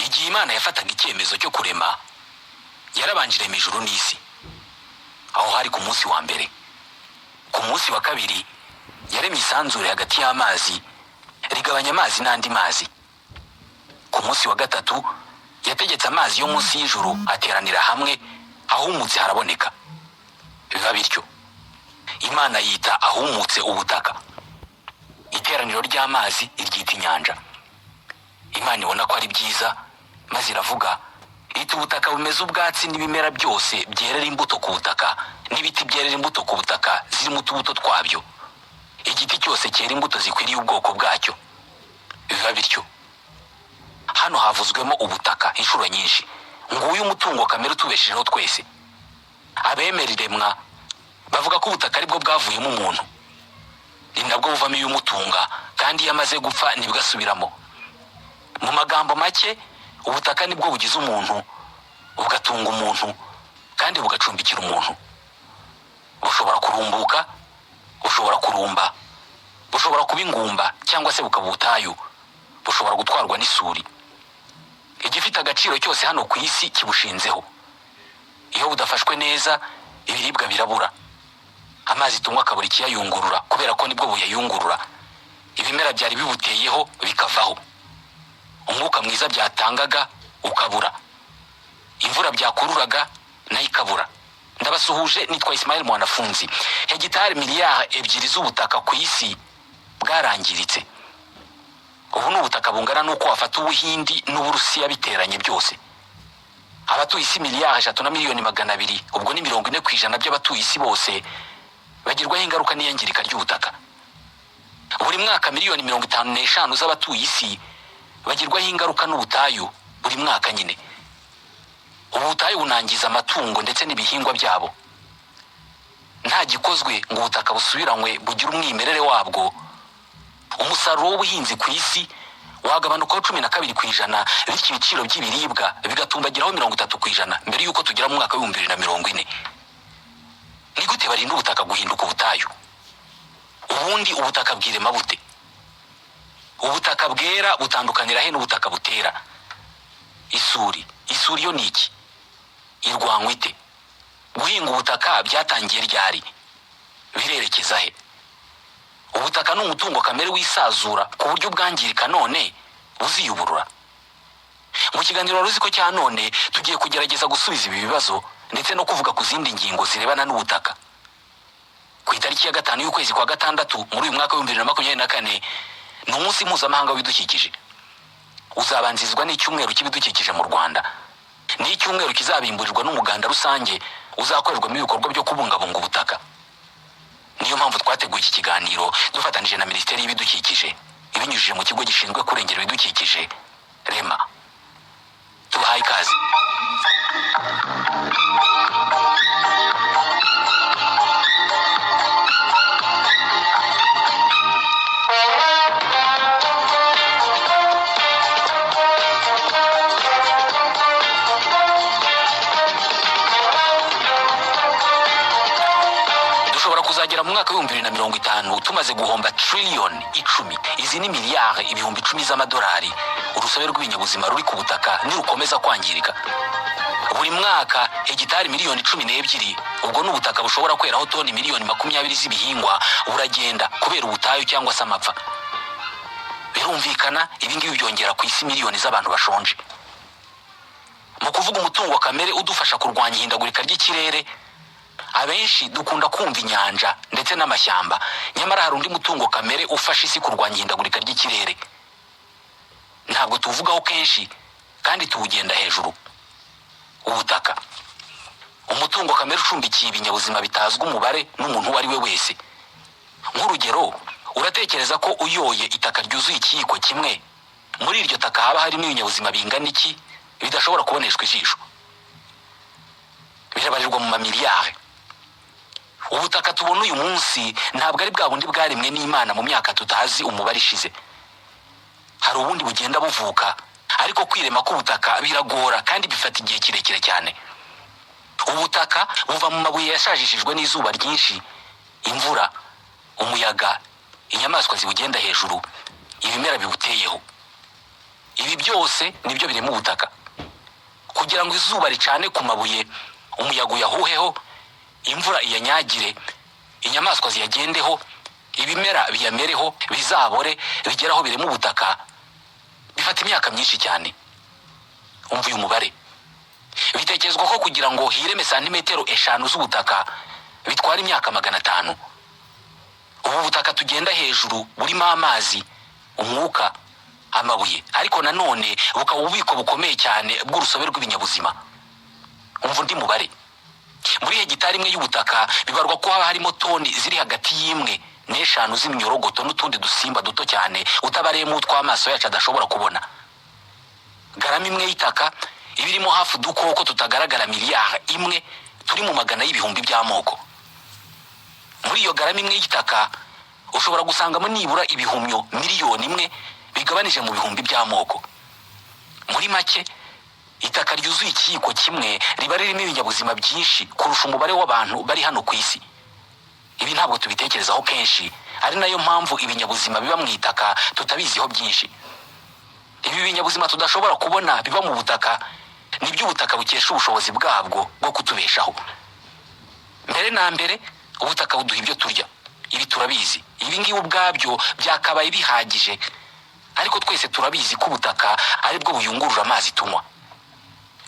Igihe Imana yafataga icyemezo cyo kurema, yarabanje irema ijuru n'isi. Aho hari ku munsi wa mbere. Ku munsi wa kabiri yaremye isanzure hagati y'amazi, rigabanya amazi n'andi mazi. Ku munsi wa gatatu yategetse amazi yo munsi y'ijuru ateranira hamwe, ahumutse haraboneka. Biba bityo. Imana yita ahumutse ubutaka, iteraniro ry'amazi iryita inyanja. Imana ibona ko ari byiza, maze iravuga iti: "Ubutaka bumeze ubwatsi n'ibimera byose byerera imbuto ku butaka, n'ibiti byerera imbuto ku butaka zirimo utubuto twabyo, igiti cyose cyera imbuto zikwiriye ubwoko bwacyo." Biba bityo. Hano havuzwemo ubutaka inshuro nyinshi. Nguyu umutungo kamere utubeshejeho twese. Abemera iremwa bavuga ko ubutaka aribwo bwavuyemo umuntu, ni nabwo buvamo ibimutunga, kandi iyo amaze gupfa nibwo asubiramo. Mu magambo make, ubutaka nibwo bugize umuntu, bugatunga umuntu kandi bugacumbikira umuntu. Bushobora kurumbuka, bushobora kurumba, bushobora kuba ingumba cyangwa se bukaba ubutayu, bushobora gutwarwa n'isuri. Igifite agaciro cyose hano ku isi kibushinzeho. Iyo budafashwe neza, ibiribwa birabura, amazi tunywa akabura ikiyayungurura kubera ko nibwo buyayungurura, ibimera byari bibuteyeho bikavaho, umwuka mwiza byatangaga ukabura, imvura byakururaga nayo ikabura. Ndabasuhuje, nitwa Ismail Mwanafunzi. Hegitari miliyari 2 z'ubutaka ku isi bwarangiritse. Ubu ni ubutaka bungana n'uko wafata Ubuhindi n'Uburusiya biteranye byose. Abatuye isi miliyari 3 na miliyoni 200, ubwo ni 40% by'abatuye isi bose, bagirwaho ingaruka n'iyangirika ry'ubutaka. Buri mwaka miliyoni 55 z'abatuye isi bagirwaho ingaruka n'ubutayu buri mwaka nyine. Ubu butayu bunangiza amatungo ndetse n'ibihingwa byabo. Nta gikozwe ngo ubutaka busubiranywe bugire umwimerere wabwo, umusaruro w'ubuhinzi ku isi wagabanukaho 12%, bityo ibiciro by'ibiribwa bigatumbagiraho 30% mbere y'uko tugera mu mwaka wa 2040. Ni gute barinda ubutaka guhinduka ubutayu? Ubundi ubutaka bwirema bute? Ubutaka bwera butandukanira he n'ubutaka butera? Isuri, isuri yo ni iki? Irwanywa ite? Guhinga ubutaka byatangiye ryari? Birerekeza he? Ubutaka ni umutungo kamere wisazura ku buryo bwangirika none buziyuburura. Mu kiganiro Wari Uzi Ko cya none, tugiye kugerageza gusubiza ibi bibazo ndetse no kuvuga ku zindi ngingo zirebana n'ubutaka. Ku itariki ya 5 y'ukwezi kwa gatandatu muri uyu mwaka wa 2024 ni umunsi mpuzamahanga w'ibidukikije, uzabanzirizwa n'icyumweru cy'ibidukikije mu Rwanda. Ni icyumweru kizabimburirwa n'umuganda rusange uzakorerwamo ibikorwa byo kubungabunga ubutaka. Niyo mpamvu twateguye iki kiganiro dufatanije na Minisiteri y'Ibidukikije, ibinyujije mu kigo gishinzwe kurengera ibidukikije, REMA. Tubahaye ikaze. Dushobora kuzagera mu mwaka wa 2050 tumaze guhomba triliyoni 10. Izi ni miliyari 10,000 z'amadolari, urusobe rw'ibinyabuzima ruri ku butaka nirukomeza kwangirika. Buri mwaka hegitari miliyoni 12, ubwo ni ubutaka bushobora kweraho toni miliyoni 20 z'ibihingwa, buragenda kubera ubutayu cyangwa se amapfa. Birumvikana, ibi ngibi byongera ku isi miliyoni z'abantu bashonje. Mu kuvuga umutungo kamere udufasha kurwanya ihindagurika ry'ikirere, abenshi dukunda kumva inyanja ndetse n'amashyamba. Nyamara hari undi mutungo kamere ufasha isi kurwanya ihindagurika ry'ikirere, ntabwo tuwuvugaho kenshi kandi tuwugenda hejuru: ubutaka. Umutungo kamere ucumbikiye ibinyabuzima bitazwi umubare n'umuntu uwo ari we wese. Nk'urugero, uratekereza ko uyoye itaka ryuzuye ikiyiko kimwe, muri iryo taka haba harimo ibinyabuzima bingana iki bidashobora kuboneshwa ijisho? Birabarirwa mu mamiliyari. Ubutaka tubona uyu munsi ntabwo ari bwa bundi bwaremwe n'Imana mu myaka tutazi umubare ishize. Hari ubundi bugenda buvuka, ariko kwirema k'ubutaka biragora kandi bifata igihe kirekire cyane. Ubutaka buva mu mabuye yashajishijwe n'izuba ryinshi, imvura, umuyaga, inyamaswa ziwugenda hejuru, ibimera biwuteyeho. Ibi byose nibyo birema ubutaka. Kugira ngo izuba ricane ku mabuye, umuyaga uyahuheho, imvura iyanyagire, inyamaswa ziyagendeho, ibimera biyamereho, bizabore, bigere aho birema ubutaka, bifata imyaka myinshi cyane. Umva uyu mubare: bitekerezwa ko kugira ngo hireme santimetero 5 z'ubutaka bitwara imyaka 500. Ubu butaka tugenda hejuru burimo amazi, umwuka, amabuye, ariko nanone bukaba ububiko bukomeye cyane bw'urusobe rw'ibinyabuzima. Umva undi mubare: muri hegitari imwe y'ubutaka bibarwa ko haba harimo toni ziri hagati y'imwe n'eshanu z'iminyorogoto n'utundi dusimba duto cyane, utabariyemo utw'amaso yacu adashobora kubona. Garama imwe y'itaka iba irimo hafi udukoko tutagaragara miliyari imwe turi mu magana y'ibihumbi by'amoko. Muri iyo garama imwe y'itaka ushobora gusangamo nibura ibihumyo 1 miliyoni bigabanije mu bihumbi by'amoko. Muri make, itaka ryuzuye ikiyiko kimwe riba ririmo ibinyabuzima byinshi kurusha umubare w'abantu bari hano ku isi. Ibi ntabwo tubitekerezaho kenshi, ari nayo mpamvu ibinyabuzima biba mu itaka tutabiziho byinshi. Ibi binyabuzima tudashobora kubona biba mu butaka nibyo ubutaka bukesha ubushobozi bwabwo bwo kutubeshaho. Mbere na mbere, ubutaka buduha ibyo turya. Ibi turabizi, ibi ngibi ubwabyo byakabaye bihagije, ariko twese turabizi ko ubutaka ari bwo buyungurura amazi tunywa.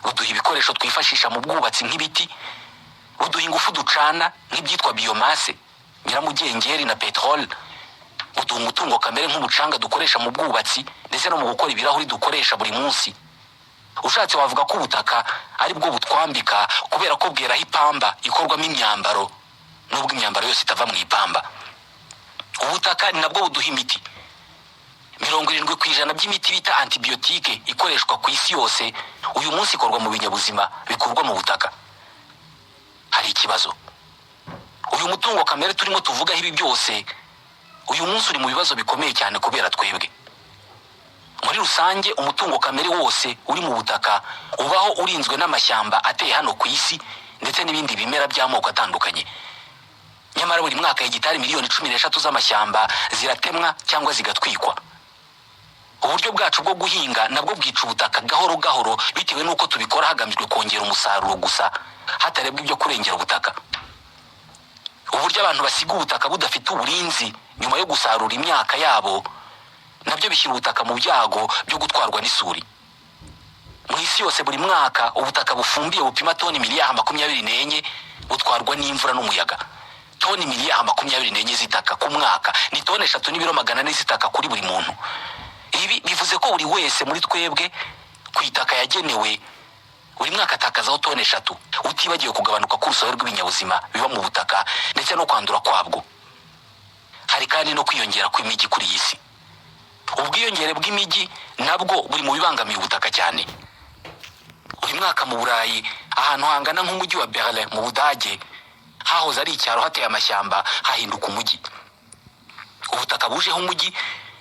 Buduha ibikoresho twifashisha mu bwubatsi nk'ibiti, buduha ingufu ducana nk'ibyitwa biomasse, nyiramugengeri na peteroli, buduha umutungo kamere nk'umucanga dukoresha mu bwubatsi ndetse no mu gukora ibirahuri dukoresha buri munsi. Ushatse wavuga ko ubutaka ari bwo butwambika, kubera ko bweraho ipamba ikorwamo imyambaro, nubwo imyambaro yose itava mu ipamba. Ubutaka ni nabwo buduha imiti. 70% by'imiti bita antibiyotike ikoreshwa ku isi yose uyu munsi ikorwa mu binyabuzima bikurwa mu butaka. Hari ikibazo: uyu mutungo kamere turimo tuvugaho ibi byose, uyu munsi uri mu bibazo bikomeye cyane kubera twebwe. Muri rusange, umutungo kamere wose uri mu butaka ubaho urinzwe n'amashyamba ateye hano ku isi ndetse n'ibindi bimera by'amoko atandukanye. Nyamara buri mwaka hegitari miliyoni 13 z'amashyamba ziratemwa cyangwa zigatwikwa. Uburyo bwacu bwo guhinga nabwo bwica ubutaka gahoro gahoro, bitewe n'uko tubikora hagamijwe kongera umusaruro gusa, hatarebwa ibyo kurengera ubutaka. Uburyo abantu basiga ubutaka budafite uburinzi nyuma yo gusarura imyaka yabo nabyo bishyira ubutaka mu byago byo gutwarwa n'isuri. Mu isi yose, buri mwaka ubutaka bufumbiye bupima toni miliyari 24 butwarwa n'imvura n'umuyaga. Toni miliyari 24 z'itaka ku mwaka ni toni 3 n'ibiro 400 z'itaka kuri buri muntu. Ibi bivuze ko buri wese muri twebwe ku itaka yagenewe buri mwaka atakazaho toni 3, utibagiwe kugabanuka k'urusobe rw'ibinyabuzima biba mu butaka ndetse no kwandura kwabwo. Hari kandi no kwiyongera kw'imijyi kuri iyi si. Ubwiyongere bw'imijyi nabwo buri mu bibangamiye ubutaka cyane. Buri mwaka mu Burayi, ahantu hangana nk'umujyi wa Berlin mu Budage, hahoze ari icyaro hateye amashyamba, hahinduka umujyi. Ubutaka bujeho umujyi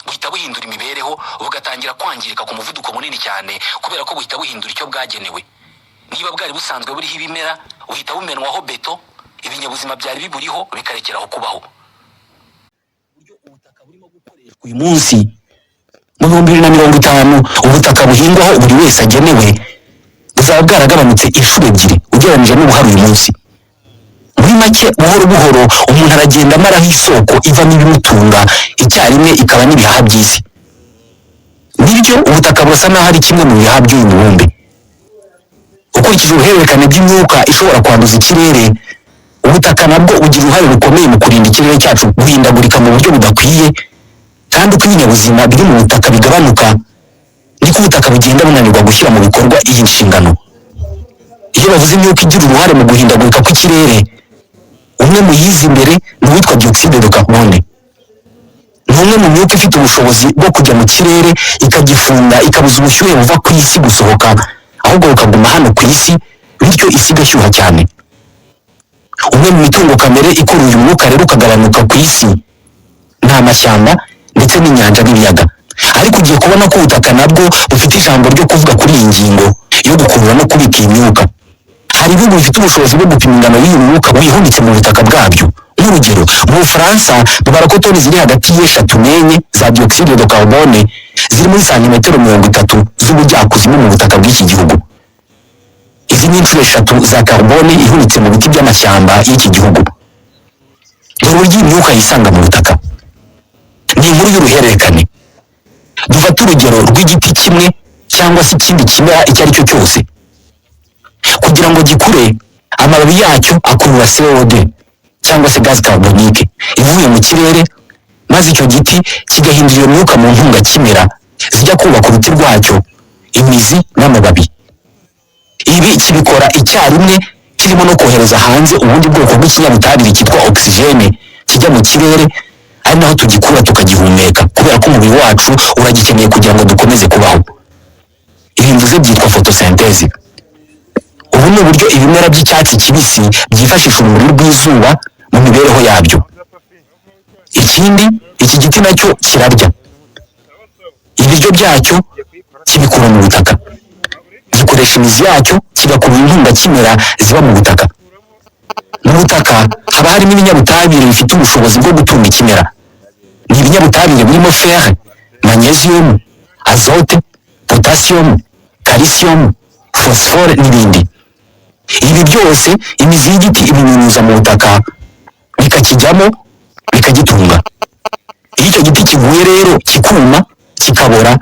buhita buhindura imibereho, bugatangira kwangirika ku muvuduko munini cyane, kubera ko buhita buhindura icyo bwagenewe. Niba bwari busanzwe buriho ibimera, buhita bumenwaho beto, ibinyabuzima byari biburiho bikarekeraho kubaho. Uyu munsi, mu 2050, ubutaka buhingwaho buri wese agenewe buzaba bwaragabanutse inshuro ebyiri ugereranyije n'ubuhari uyu munsi. Muri make, buhoro buhoro umuntu aragenda amaraho isoko ivamo ibimutunga, icyarimwe ikaba n'ibihaha by'isi. Nibyo, ubutaka burasa n'aho ari kimwe mu bihaha by'uyu mubumbe. Ukurikije uruhererekane bw'imyuka ishobora kwanduza ikirere, ubutaka nabwo bugira uruhare rukomeye mu kurinda ikirere cyacu guhindagurika mu buryo budakwiye. Kandi uko ibinyabuzima biri mu butaka bigabanuka, niko ubutaka bugenda bunanirwa gushyira mu bikorwa iyi nshingano. Iyo bavuze imyuka igira uruhare mu guhindagurika kw'ikirere, umwe mu yiza imbere ni uwitwa dioxyde de carbone. Ni umwe mu myuka ifite ubushobozi bwo kujya mu kirere ikagifunga, ikabuza ubushyuhe buva ku isi gusohoka, ahubwo bukaguma hano ku isi, bityo isi igashyuha cyane. Umwe mu mitungo kamere ikura uyu mwuka rero ukagabanuka ku isi ni amashyamba ndetse n'inyanja n'ibiyaga. Ariko ugiye kubona ko ubutaka nabwo bufite ijambo ryo kuvuga kuri iyi ngingo yo gukurura no kubika iyi myuka. Hari ibihugu bifite ubushobozi bwo gupima ingano y'uyu mwuka wihunitse mu butaka bwabyo. Nk'urugero, Mu Bufaransa babara ko toni ziri hagati y'eshatu n'enye za dioxyde de carbone ziri muri santimetero 30 z'ubujyakuzimu mu butaka bw'iki gihugu. Izi ni inshuro eshatu za carbone ihunitse mu biti by'amashyamba y'iki gihugu. Dore uburyo iyi myuka yisanga mu butaka. Ni inkuru y'uruhererekane. Dufate urugero rw'igiti kimwe cyangwa se ikindi kimera icyo ari cyo cyose. Kugira ngo gikure, amababi yacyo akurura CO2 cyangwa se gaz carbonique ivuye mu kirere, maze icyo giti kigahindura iyo myuka mu ntungakimera zijya kubaka uruti rwacyo, imizi n'amababi. Ibi kibikora icyarimwe kirimo no kohereza hanze ubundi bwoko bw'ikinyabutabire cyitwa oxygène kijya mu kirere, ari naho tugikura tukagihumeka, kubera ko umubiri wacu uragikeneye kugira ngo dukomeze kubaho. Ibi mvuze byitwa photosynthèse. Ubu ni uburyo ibimera by'icyatsi kibisi byifashisha urumuri rw'izuba mu mibereho yabyo. Ikindi, iki giti nacyo kirarya. Ibiryo byacyo kibikura mu butaka. Gikoresha imizi yacyo kigakurura intungakimera ziba mu butaka. Mu butaka haba harimo ibinyabutabire bifite ubushobozi bwo gutunga ikimera. Ni ibinyabutabire birimo fer, magnesium, azote, potassium, calcium, phosphore n'ibindi. Ibi byose imizi y'igiti ibinyunyuza mu butaka, bikakijyamo, bikagitunga. Iyo icyo giti kiguye rero kikuma, kikabora,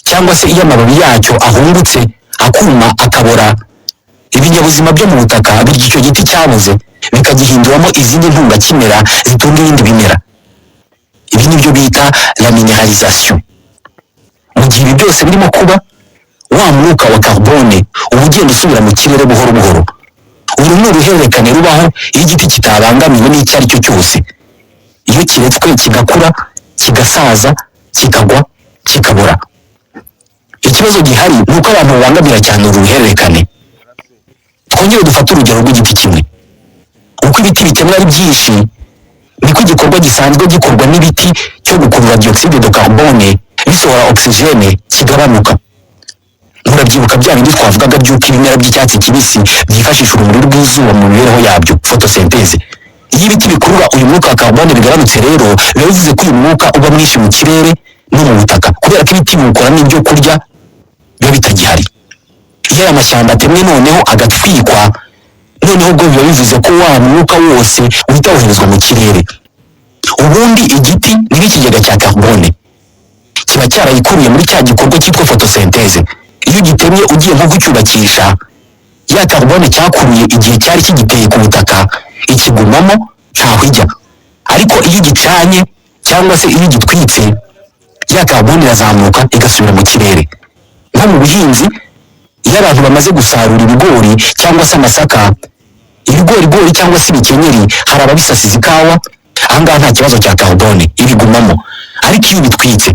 cyangwa se iyo amababi yacyo ahungutse akuma akabora, ibinyabuzima byo mu butaka birya icyo giti cyaboze, bikagihinduramo izindi ntungakimera zitunga ibindi bimera. Ibi nibyo bita la minéralisation. Mu gihe ibi byose birimo kuba, wa mwuka wa carbone uba ugenda usubira mu kirere buhoro buhoro. Uru ni uruhererekane rubaho iyo igiti kitabangamiwe n'icyo ari cyo cyose, iyo kiretswe kigakura, kigasaza, kikagwa, kikabora. Ikibazo gihari ni uko abantu babangamira cyane uru ruhererekane. Twongere dufate urugero rw'igiti kimwe. Uko ibiti bitemwa ari byinshi, niko igikorwa gisanzwe gikorwa n'ibiti cyo gukurura dioxyde de carbone bisohora oxygène kigabanuka. Murabyibuka bya bindi twavugaga by'uko ibimera by'icyatsi kibisi byifashisha urumuri rw'izuba mu mibereho yabyo, photosynthèse. Iyo ibiti bikurura uyu mwuka wa carbone bigabanutse rero, biba bivuze ko uyu mwuka uba mwinshi mu kirere no mu butaka, kubera ko ibiti biwukoramo ibyo kurya biba bitagihari. Iyo aya mashyamba atemwe noneho agatwikwa, noneho ubwo biba bivuze ko wa mwuka wose uhita woherezwa mu kirere. Ubundi igiti ni nk'ikigega cya carbone, kiba cyarayikuruye muri cya gikorwa cyitwa photosynthèse. Iyo ugitemye ugiye nko kucyubakisha, ya carbone cyakuruye igihe cyari kigiteye ku butaka ikigumamo, ntaho ijya. Ariko iyo ugicanye cyangwa se iyo ugitwitse, ya carbone irazamuka igasubira mu kirere. Nko mu buhinzi, iyo abantu bamaze gusarura ibigori cyangwa se amasaka, ibigorigori cyangwa se ibikenyeri, hari ababisasiza ikawa. Ahangaha nta kibazo cya carbone, ibigumamo. Ariko iyo ubitwitse,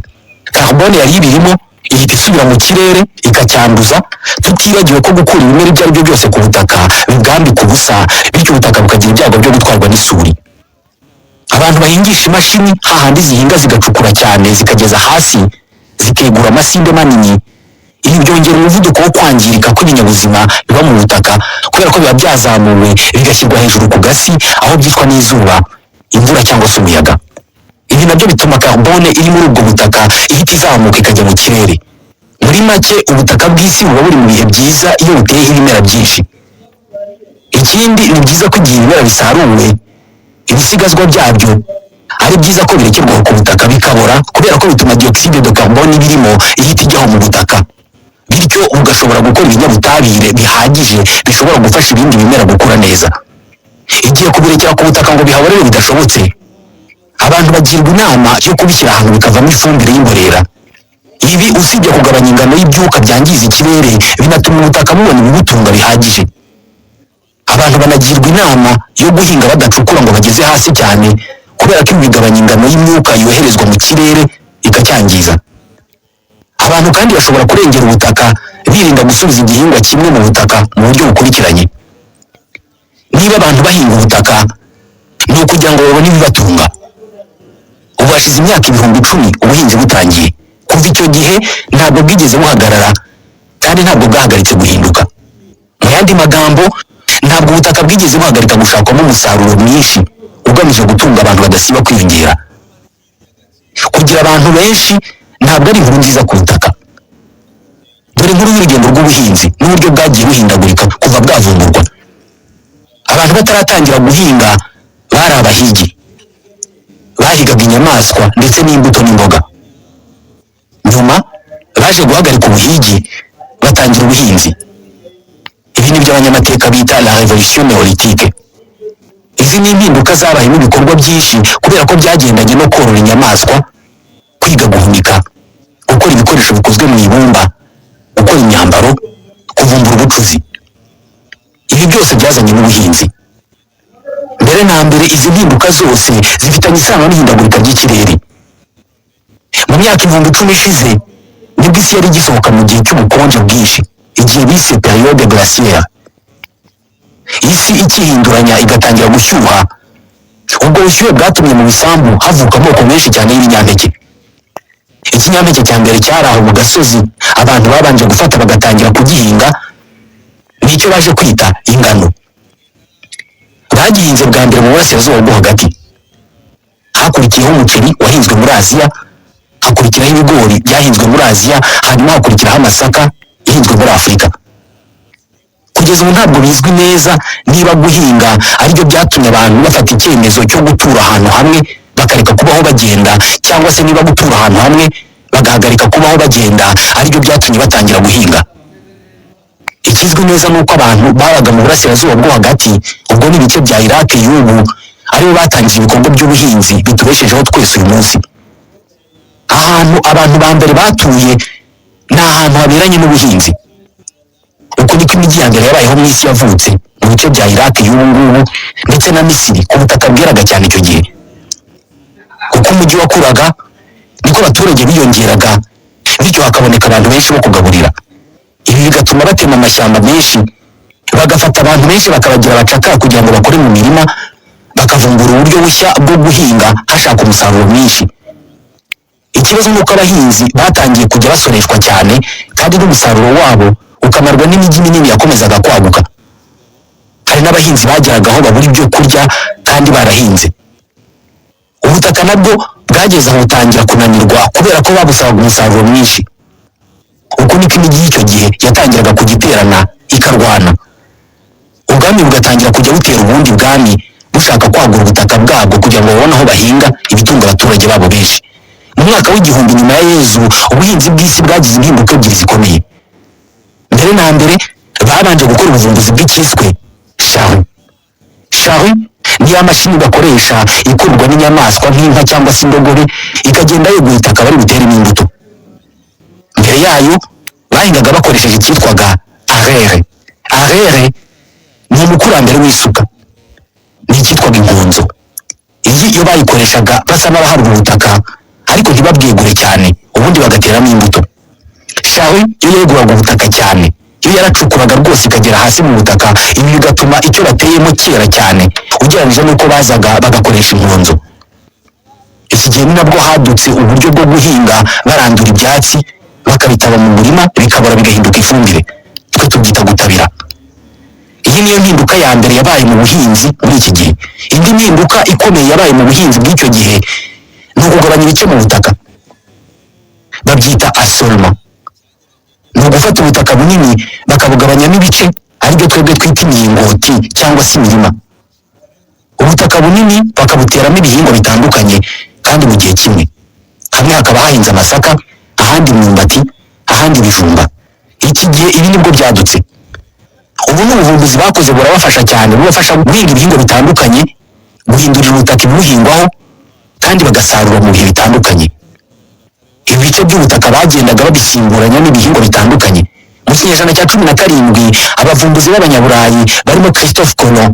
carbone yari ibirimo ihita isubira mu kirere ikacyanduza, tutibagiwe ko gukura ibimera ibyo ari byo byose ku butaka bibwambika ubusa, bityo ubutaka bukagira ibyago byo gutwarwa n'isuri. Abantu bahingisha imashini, hahandi zihinga zigacukura cyane zikageza hasi, zikegura amasinde manini, ibi byongera umuvuduko wo kwangirika kw'ibinyabuzima biba mu butaka, kubera ko biba byazamuwe bigashyirwa hejuru ku gasi, aho byicwa n'izuba, imvura cyangwa se umuyaga. Ibi nabyo bituma carbone iri muri ubwo butaka ihita izamuka ikajya mu kirere. Muri make, ubutaka bw'isi buba buri mu bihe byiza iyo buteyeho ibimera byinshi. Ikindi, ni byiza ko igihe ibimera bisaruwe, ibisigazwa byabyo ari byiza ko birekerwa ku butaka bikabora, kubera ko bituma dioxyde de carbone ibirimo ihita ijyaho mu butaka, bityo bugashobora gukora ibinyabutabire bihagije bishobora gufasha ibindi bimera gukura neza. Igihe kubirekera ku butaka ngo bihaborere bidashobotse, abantu bagirwa inama yo kubishyira ahantu bikavamo ifumbire y'imborera. Ibi usibye kugabanya ingano y'ibyuka byangiza ikirere, binatuma ubutaka bubona ibibutunga bihagije. Abantu banagirwa inama yo guhinga badacukura ngo bageze hasi cyane, kubera ko ibi bigabanya ingano y'imyuka yoherezwa mu kirere ikacyangiza. Abantu kandi bashobora kurengera ubutaka birinda gusubiza igihingwa kimwe mu butaka mu buryo bukurikiranye. Niba abantu bahinga ubutaka, ni ukugira ngo babone ibibatunga. Ubu hashize imyaka 10.000 ubuhinzi butangiye. Kuva icyo gihe ntabwo bwigeze buhagarara kandi ntabwo bwahagaritse guhinduka. Mu yandi magambo, ntabwo ubutaka bwigeze buhagarika gushakwamo umusaruro mwinshi ugaburira abantu. ugamije gutunga abantu badasiba kwiyongera. Kugira abantu benshi ntabwo ari inkuru nziza ku butaka. Dore inkuru y'urugendo rw'ubuhinzi n'uburyo bwagiye buhindagurika kuva bwavumburwa. Abantu bataratangira guhinga bari abahigi, bahigaga inyamaswa ndetse n'imbuto n'imboga. Nyuma baje guhagarika ubuhigi, batangira ubuhinzi. Ibi ni byo abanyamateka bita la révolution néolithique. Izi ni impinduka zabayemo ibikorwa byinshi kubera ko byagendanye no korora inyamaswa, kwiga guhunika, gukora ibikoresho bikozwe mu ibumba, gukora imyambaro, kuvumbura ubucuzi. Ibi byose byazanye n'ubuhinzi. Mbere na mbere, izi mpinduka zose zifitanye isano n'ihindagurika ry'ikirere. Mu myaka 10,000 ishize nibwo isi yari igisohoka mu gihe cy'ubukonje bwinshi, igihe bise période glaciaire. Isi ikihinduranya igatangira gushyuha. Ubwo bushyuhe bwatumye mu bisambu havuka amoko menshi cyane y'ibinyampeke. Ikinyampeke cya mbere cyari aho mu gasozi abantu babanje gufata bagatangira kugihinga nicyo baje kwita ingano. Bagihinze bwa mbere mu Burasirazuba bwo Hagati. Hakurikiyeho umuceri wahinzwe muri Aziya, hakurikiraho ibigori byahinzwe muri Aziya, hanyuma hakurikiraho amasaka yahinzwe muri Afurika. Kugeza ubu ntabwo bizwi neza niba guhinga aribyo byatumye abantu bafata icyemezo cyo gutura ahantu hamwe bakareka kubaho bagenda, cyangwa se niba gutura ahantu hamwe bagahagarika kubaho bagenda aribyo byatumye batangira guhinga. Ikizwi neza ni uko abantu babaga mu Burasirazuba bwo Hagati, ubwo ni ibice bya Iraq y'ubu, aribo batangije ibikorwa by'ubuhinzi bitubeshejeho twese uyu munsi. Ahantu abantu ba mbere batuye ni ahantu haberanye n'ubuhinzi. Uko niko imijyi ya mbere yabayeho mu isi yavutse mu bice bya Iraq y'ubu ngubu ndetse na Misiri, ku butaka bweraga cyane icyo gihe. Uko umujyi wakuraga niko abaturage biyongeraga, bityo hakaboneka abantu benshi bo kugaburira. Ibi bigatuma batema amashyamba menshi, bagafata abantu benshi bakabagira abacakara kugira ngo bakore mu mirima, bakavumbura uburyo bushya bwo guhinga hashaka umusaruro mwinshi. Ikibazo ni uko abahinzi batangiye kujya basoreshwa cyane, kandi n'umusaruro wabo ukamarwa n'imijyi minini yakomezaga kwaguka. Hari n'abahinzi bageraga aho babura ibyo kurya kandi barahinze. Ubutaka nabwo bwageze aho butangira kunanirwa kubera ko babusabaga umusaruro mwinshi. Uko niko imijyi y'icyo gihe yatangiraga kujya iterana ikarwana, ubwami bugatangira kujya butera ubundi bwami bushaka kwagura ubutaka bwabwo kugira ngo babone aho bahinga ibitunga abaturage babo benshi. Mu mwaka w'1000 nyuma ya Yezu, ubuhinzi bw'isi bwagize impinduka ebyiri zikomeye. Mbere na mbere, babanje gukora ubuvumbuzi bw'icyiswe charrue. Charrue ni ya mashini bakoresha ikururwa n'inyamaswa nk'inka cyangwa se indogobe, ikagenda yeguye itaka bari buteremo imbuto. Mbere yayo bahingaga bakoresheje icyitwaga arere. Arere ni umukurambere w'isuka, ni icyitwaga inkonzo. Iyi iyo bayikoreshaga basa n'abaharura ubutaka ariko ntibabwegure cyane, ubundi bagateramo imbuto. Charrue yo yeguraga ubutaka cyane, yo yaracukuraga rwose ikagera hasi mu butaka. Ibi bigatuma icyo bateyemo cyera cyane ugereranyije n'uko bazaga bagakoresha inkonzo. Iki gihe ni nabwo hadutse uburyo bwo guhinga barandura ibyatsi, bakabitaba mu murima, bikabora, bigahinduka ifumbire. Twe tubyita gutabira. Iyi niyo mpinduka ya mbere yabaye mu buhinzi muri iki gihe. Indi mpinduka ikomeye yabaye mu buhinzi bw'icyo gihe ni ukugabanya ibice mu butaka, babyita assolement. Ni ugufata ubutaka bunini bakabugabanyamo ibice, aribyo twebwe twita imiringoti cyangwa se imirima. Ubutaka bunini bakabuteramo ibihingwa bitandukanye kandi mu gihe kimwe. Hamwe hakaba hahinze amasaka, ahandi imyumbati, ahandi ibijumba. Iki gihe ibi nibwo byadutse. Ubu ni ubuvumbuzi bakoze, burabafasha cyane, bubafasha guhinga ibihingwa bitandukanye, guhindurira ubutaka ibibuhingwaho, kandi bagasarura mu bihe bitandukanye. Ibice by'ubutaka bagendaga babisimburanya n'ibihingwa bitandukanye. Mu kinyejana cya 17, abavumbuzi b'Abanyaburayi barimo Christophe Colomb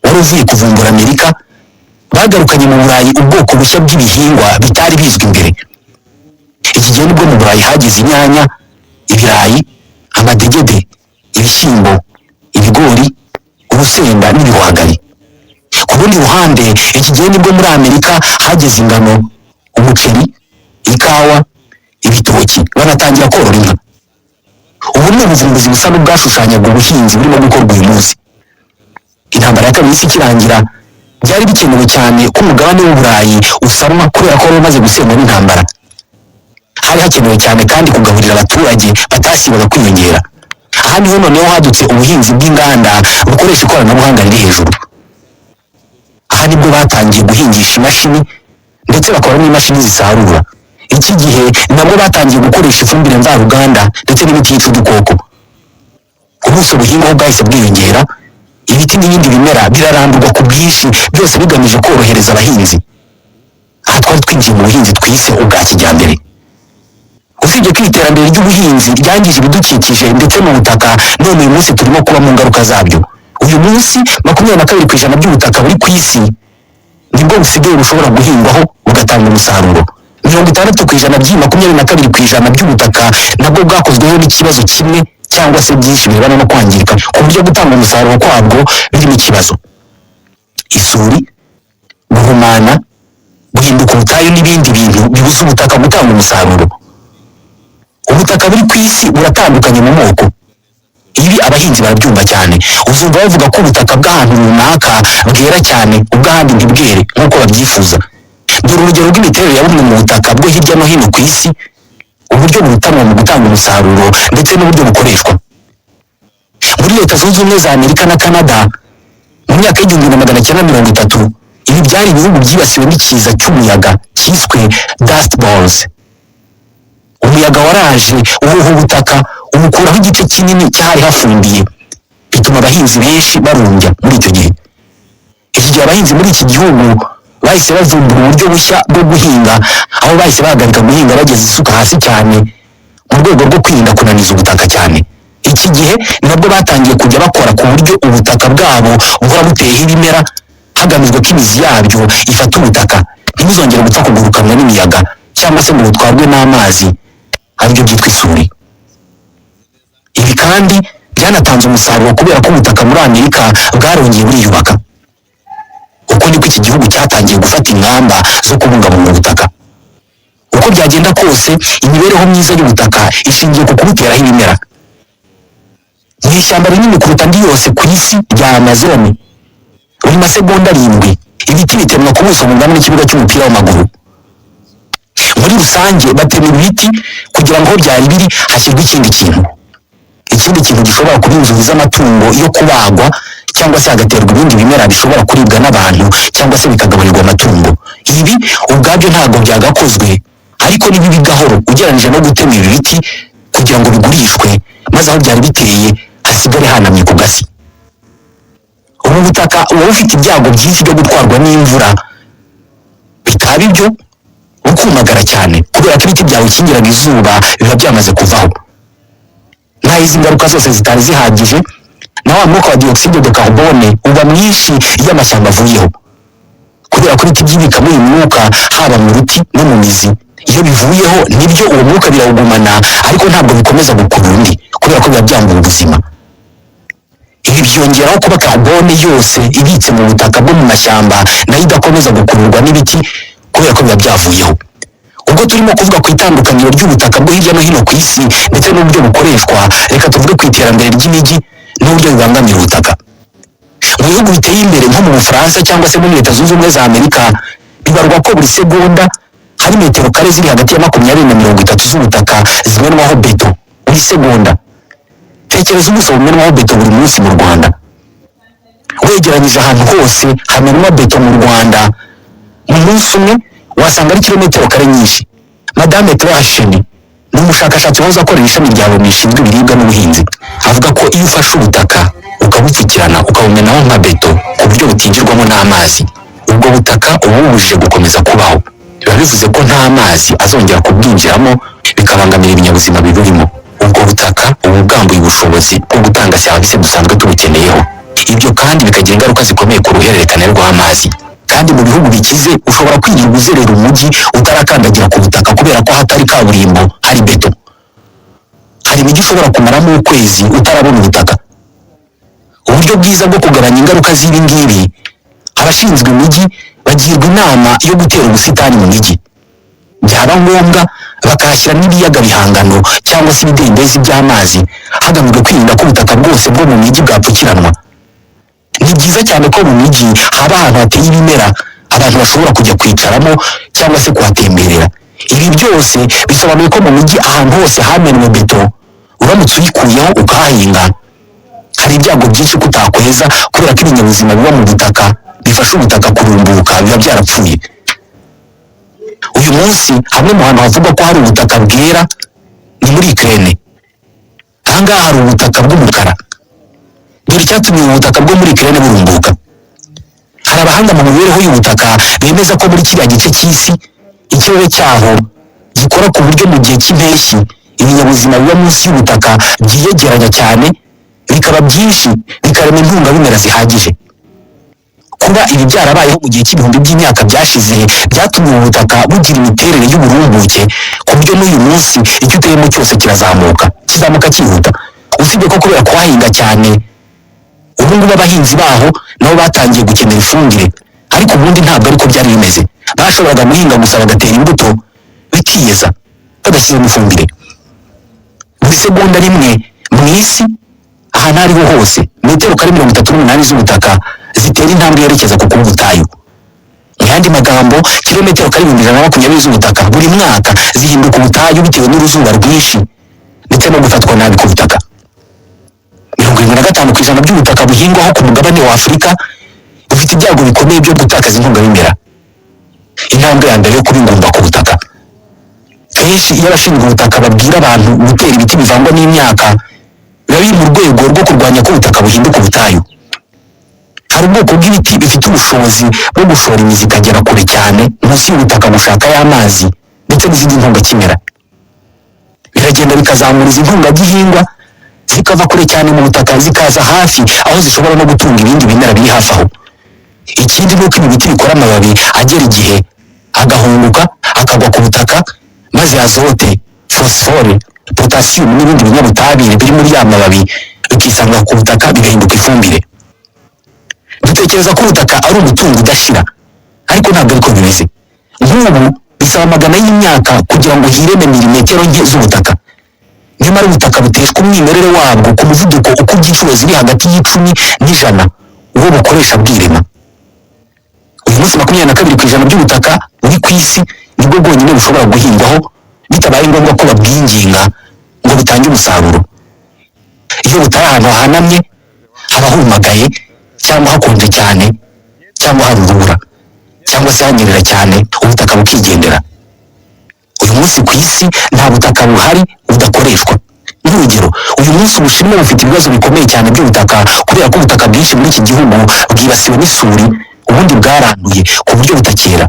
wari uvuye kuvumbura Amerika, bagarukanye mu Burayi ubwoko bushya bw'ibihingwa bitari bizwi mbere. Iki gihe nibwo mu Burayi hageze inyanya, ibirayi, amadegede, ibishyimbo, ibigori, urusenda n'ibihwagari. Ku rundi ruhande, iki gihe nibwo muri Amerika hageze ingano, umuceri, ikawa, ibitoki, banatangira korora inka. Ubu ni ubuvumbuzi busa n'ubwashushanyaga ubuhinzi burimo gukorwa uyu munsi. Intambara ya kabiri y'isi ikirangira, Byari bikenewe cyane ko umugabane w'Uburayi usanwa, kubera ko wari umaze gusenywa n'intambara. Hari hakenewe cyane kandi kugaburira abaturage batasibaga kwiyongera. Aha niho noneho hadutse ubuhinzi bw'inganda bukoresha ikoranabuhanga riri hejuru. Aha nibwo batangiye guhingisha imashini, ndetse bakora n'imashini zisarura. Iki gihe nabwo batangiye gukoresha ifumbire mvaruganda ndetse n'imiti yica udukoko. Ubuso buhingwaho bwahise bwiyongera, ibiti n'ibindi bimera birarandurwa ku bwinshi, byose bigamije korohereza abahinzi. Aha twari twinjiye mu buhinzi twise ubwa kijyambere. Usibye ko iterambere ry'ubuhinzi ryangije ibidukikije ndetse n'ubutaka, none uyu munsi turimo kuba mu ngaruka zabyo. Uyu munsi 22% by'ubutaka buri ku isi nibwo busigaye bushobora guhingwaho bugatanga umusaruro. 60% by'iyi 22% by'ubutaka nabwo bwakozweho n'ikibazo kimwe cyangwa se byinshi birebana no kwangirika, ku buryo gutanga umusaruro kwabwo birimo ikibazo. Isuri, guhumana, guhinduka ubutayu n'ibindi bintu bibuza ubutaka gutanga umusaruro. Ubutaka buri ku isi buratandukanye mu moko. Ibi abahinzi barabyumva cyane. Uzumva bavuga ko ubutaka bw'ahantu runaka bwera cyane, ubw'ahandi ntibwere nk'uko babyifuza. Dore urugero rw'imiterere ya bumwe mu butaka bwo hirya no hino ku isi, uburyo burutanwa mu gutanga umusaruro ndetse n'uburyo bukoreshwa. Muri Leta Zunze Ubumwe za Amerika na Canada, mu myaka y'1930, ibi byari ibihugu byibasiwe n'ikiza cy'umuyaga cyiswe Dust Bowls. Umuyaga waraje uhuha ubutaka, ubukuraho igice kinini cyahari hafumbiye, bituma abahinzi benshi barumbya muri icyo gihe. Iki gihe abahinzi muri iki gihugu bahise bavumbura uburyo bushya bwo guhinga, aho bahise bahagarika guhinga bageze isuka hasi cyane, mu rwego rwo kwirinda kunaniza ubutaka cyane. Iki gihe nabwo batangiye kujya bakora ku buryo ubutaka bwabo buhora buteyeho ibimera, hagamijwe ko imizi yabyo ifata ubutaka, ntibuzongere gupfa kugurukanwa n'imiyaga cyangwa se ngo butwarwe n'amazi, aribyo byitwa isuri. Ibi kandi byanatanze umusaruro, kubera ko ubutaka muri Amerika bwarongeye buriyubaka. Uko niko iki gihugu cyatangiye gufata ingamba zo kubungabunga ubutaka. Uko byagenda kose, imibereho myiza y'ubutaka ishingiye ku kubuteraho ibimera. Mu ishyamba rinini kuruta andi yose ku isi rya Amazon, buri masegonda 7 ibiti bitemwa ku buso bungana n'ikibuga cy'umupira w'amaguru. Muri rusange batema ibiti kugira ngo aho byari biri hashyirwe ikindi kintu, ikindi kintu gishobora kuba inzuri z'amatungo yo kubagwa, cyangwa se hagaterwa ibindi bimera bishobora kuribwa n'abantu cyangwa se bikagaburirwa amatungo. Ibi ubwabyo ntabwo byagakozwe, ariko ni bibi gahoro ugereranyije no gutema ibi biti kugira ngo bigurishwe, maze aho byari biteye hasigare hanamye ku gasi. Ubu butaka buba bufite ibyago byinshi byo gutwarwa n'imvura, bitaba ibyo bukumagara cyane, kubera ko ibiti byawukingiraga izuba biba byamaze kuvaho. Nkaho izi ngaruka zose zitari zihagije, na wa mwuka wa dioxyde de carbone uba mwinshi iyo amashyamba avuyeho, kubera ko ibiti byibikamo uyu mwuka haba mu ruti no mu mizi. Iyo bivuyeho, nibyo uwo mwuka birawugumana, ariko ntabwo bikomeza gukurura undi, kubera ko biba byambuye ubuzima. Ibi byongeraho kuba carbone yose ibitse mu butaka bwo mu mashyamba nayo idakomeza gukururwa n'ibiti, kubera ko biba byavuyeho. Ubwo turimo kuvuga ku itandukaniro ry'ubutaka bwo hirya no hino ku isi ndetse n'uburyo bukoreshwa, reka tuvuge ku iterambere ry'imijyi n'uburyo bibangamira ubutaka. Mu bihugu biteye imbere nko mu Bufaransa cyangwa se muri Leta Zunze Ubumwe za Amerika, bibarwa ko buri segonda hari metero kare ziri hagati ya 20 na 30 z'ubutaka zimenwaho beto buri segonda. Tekereza ubuso bumenwaho beto buri munsi mu Rwanda. Wegeranyije ahantu hose hamenwa beto mu Rwanda mu munsi umwe, wasanga ari kilometero kare nyinshi. Madame Claire ni umushakashatsi wahoze akorera ishami rya Loni rishinzwe ibiribwa n'ubuhinzi. Avuga ko iyo ufashe ubutaka ukabupfukirana, ukabumenaho nka beto ku buryo butinjirwamo n'amazi, ubwo butaka uba bubujije gukomeza kubaho. Biba bivuze ko nta mazi azongera kubwinjiramo, bikabangamira ibinyabuzima biburimo. Ubwo butaka uba bwambuye ubushobozi bwo gutanga serivisi dusanzwe tubukeneyeho. Ibyo kandi bikagira ingaruka zikomeye ku ruhererekane rw'amazi. Kandi mu bihugu bikize ushobora kwirirwa uzerera umujyi utarakandagira ku butaka, kubera ko hatari kaburimbo hari beto. Hari imijyi ushobora kumaramo ukwezi utarabona ubutaka. Uburyo bwiza bwo kugabanya ingaruka z'ibi ngibi, abashinzwe imijyi bagirwa inama yo gutera ubusitani mu mijyi, byaba ngombwa bakahashyira n'ibiyaga bihangano cyangwa se ibidendezi by'amazi, hagamijwe kwirinda ko ubutaka bwose bwo mu mijyi bwapfukiranwa. Ni byiza cyane ko mu mijyi haba ahantu hateye ibimera abantu bashobora kujya kwicaramo cyangwa se kuhatemberera. Ibi byose bisobanuye ko mu mijyi ahantu hose hamenwe beto, uramutse uyikuyeho ukahahinga, hari ibyago byinshi ko utakweza, kubera ko ibinyabuzima biba mu butaka bifasha ubutaka kurumbuka biba byarapfuye. Uyu munsi hamwe mu hantu havugwa ko hari ubutaka bwera ni muri Ukraine. Ahangaha hari ubutaka bw'umukara. Dore icyatumye ubu butaka bwo muri Ukraine burumbuka. Hari abahanga mu mibereho y'ubutaka bemeza ko muri kiriya gice cy'isi ikirere cyaho gikora ku buryo mu gihe cy'impeshyi ibinyabuzima biba munsi y'ubutaka byiyegeranya cyane, bikaba byinshi, bikarema intungabimera zihagije. Kuba ibi byarabayeho mu gihe cy'ibihumbi by'imyaka byashize byatumye ubu butaka bugira imiterere y'uburumbuke, ku buryo n'uyu munsi icyo uteyemo cyose kirazamuka, kizamuka cyihuta. Usibye ko kubera kuhahinga cyane, ubu ngubu abahinzi baho nabo batangiye gukenera ifumbire, ariko ubundi ntabwo ariko byari bimeze. Bashoboraga guhinga gusa bagatera imbuto bikiyeza badashyizemo ifumbire. Buri segonda rimwe mu isi, ahantu aho ariho hose, metero kare 38 z'ubutaka zitera intambwe yerekeza ku kuba ubutayu. Mu yandi magambo, kilometero kare 120,000 z'ubutaka buri mwaka zihinduka ubutayu bitewe n'uruzuba rwinshi ndetse no gufatwa nabi ku butaka. 75% by'ubutaka buhingwaho ku mugabane wa Afurika bufite ibyago bikomeye byo gutakaza intungabimera. Intambwe ya mbere yo kuba ingumba ku butaka. Kenshi iyo abashinzwe ubutaka babwira abantu gutera ibiti bivangwa n'imyaka, biba biri mu rwego rwo kurwanya ko ubutaka buhinduka ubutayu. Hari ubwoko bw'ibiti bifite ubushobozi bwo gushora imizi ikagera kure cyane munsi y'ubutaka gushaka y'amazi ndetse n'izindi ntungakimera. Biragenda bikazamura izi ntungagihingwa, zikava kure cyane mu butaka zikaza hafi aho zishobora no gutunga ibindi bimera biri hafi aho. Ikindi ni uko ibi biti bikora amababi agera igihe agahunguka akagwa ku butaka, maze azote, phosphore, potassium n'ibindi binyabutabire biri muri ya mababi bikisanga ku butaka, bigahinduka ifumbire. Dutekereza ko ubutaka ari umutungo udashira, ariko ntabwo ariko bimeze. Nk'ubu bisaba amagana y'imyaka kugira ngo hireme milimetero nke z'ubutaka. Nyamara ubutaka buteshwa umwimerere wabwo ku muvuduko ukubye inshuro ziri hagati y'10 n'100 uwo bukoresha bwirema. Uyu munsi 22% by'ubutaka buri ku isi nibwo bwonyine bushobora guhingwaho bitabaye ngombwa ko babwinginga ngo butange umusaruro. Iyo butari ahantu hahanamye, haba humagaye cyangwa hakonje cyane cyangwa hari urubura cyangwa se hanyerera cyane, ubutaka bukigendera. Uyu munsi ku isi nta butaka buhari budakoreshwa. Nk'urugero, uyu munsi Ubushinwa bufite ibibazo bikomeye cyane by'ubutaka, kubera ko ubutaka bwinshi muri iki gihugu bwibasiwe n'isuri, ubundi bwaranduye ku buryo butakera.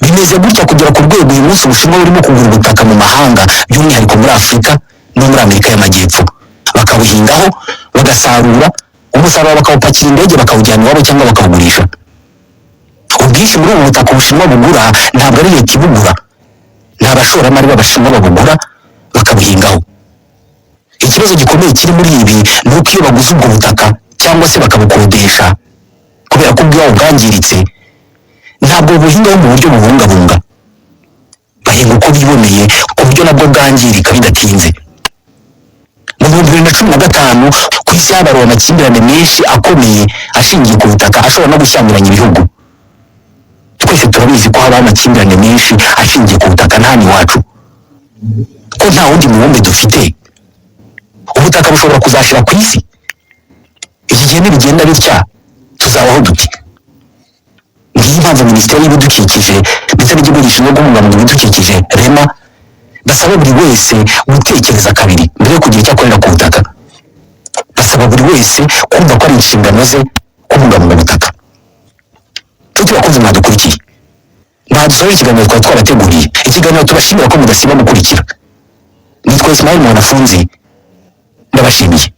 Bimeze gutya kugera ku rwego uyu munsi Ubushinwa burimo kugura ubutaka mu mahanga, by'umwihariko muri Afurika no muri Amerika y'Amajyepfo, bakabuhingaho, bagasarura umusaruro, bakawupakira indege bakawujyana iwabo cyangwa bakawugurisha. Ubwinshi muri ubu butaka Ubushinwa bugura ntabwo ari leta ibugura, ni abashoramari b'Abashinwa babugura bakabuhingaho. Ikibazo gikomeye kiri muri ibi ni uko iyo baguze ubwo butaka cyangwa se bakabukodesha, kubera ko ubwabo bwangiritse, ntabwo buhingaho mu buryo bubungabunga. Bahinga uko biboneye, ku buryo nabwo bwangirika bidatinze. Mu 2015 ku isi habaruwe amakimbirane menshi akomeye ashingiye ku butaka, ashobora no gushyamiranya ibihugu. Twese turabizi ko habaho amakimbirane menshi ashingiye ku butaka nta iwacu, ko nta wundi mubumbe dufite. Ubutaka bushobora kuzashira ku isi. Iki gihe nibigenda bitya, tuzabaho duti? Ngiyi impamvu Minisiteri y'Ibidukikije ndetse n'Ikigo gishinzwe kubungabunga ibidukikije, REMA, basaba buri wese gutekereza kabiri mbere yo kugira icyo akorera ku butaka. Basaba buri wese kumva ko ari inshingano ze kubungabunga ubutaka. Nshuti bakunze mwadukurikiye, ntadusoje ikiganiro twari twabateguriye, ikiganiro tubashimira ko mudasiba gukurikira. Nitwa Ismail Mwanafunzi, ndabashimiye.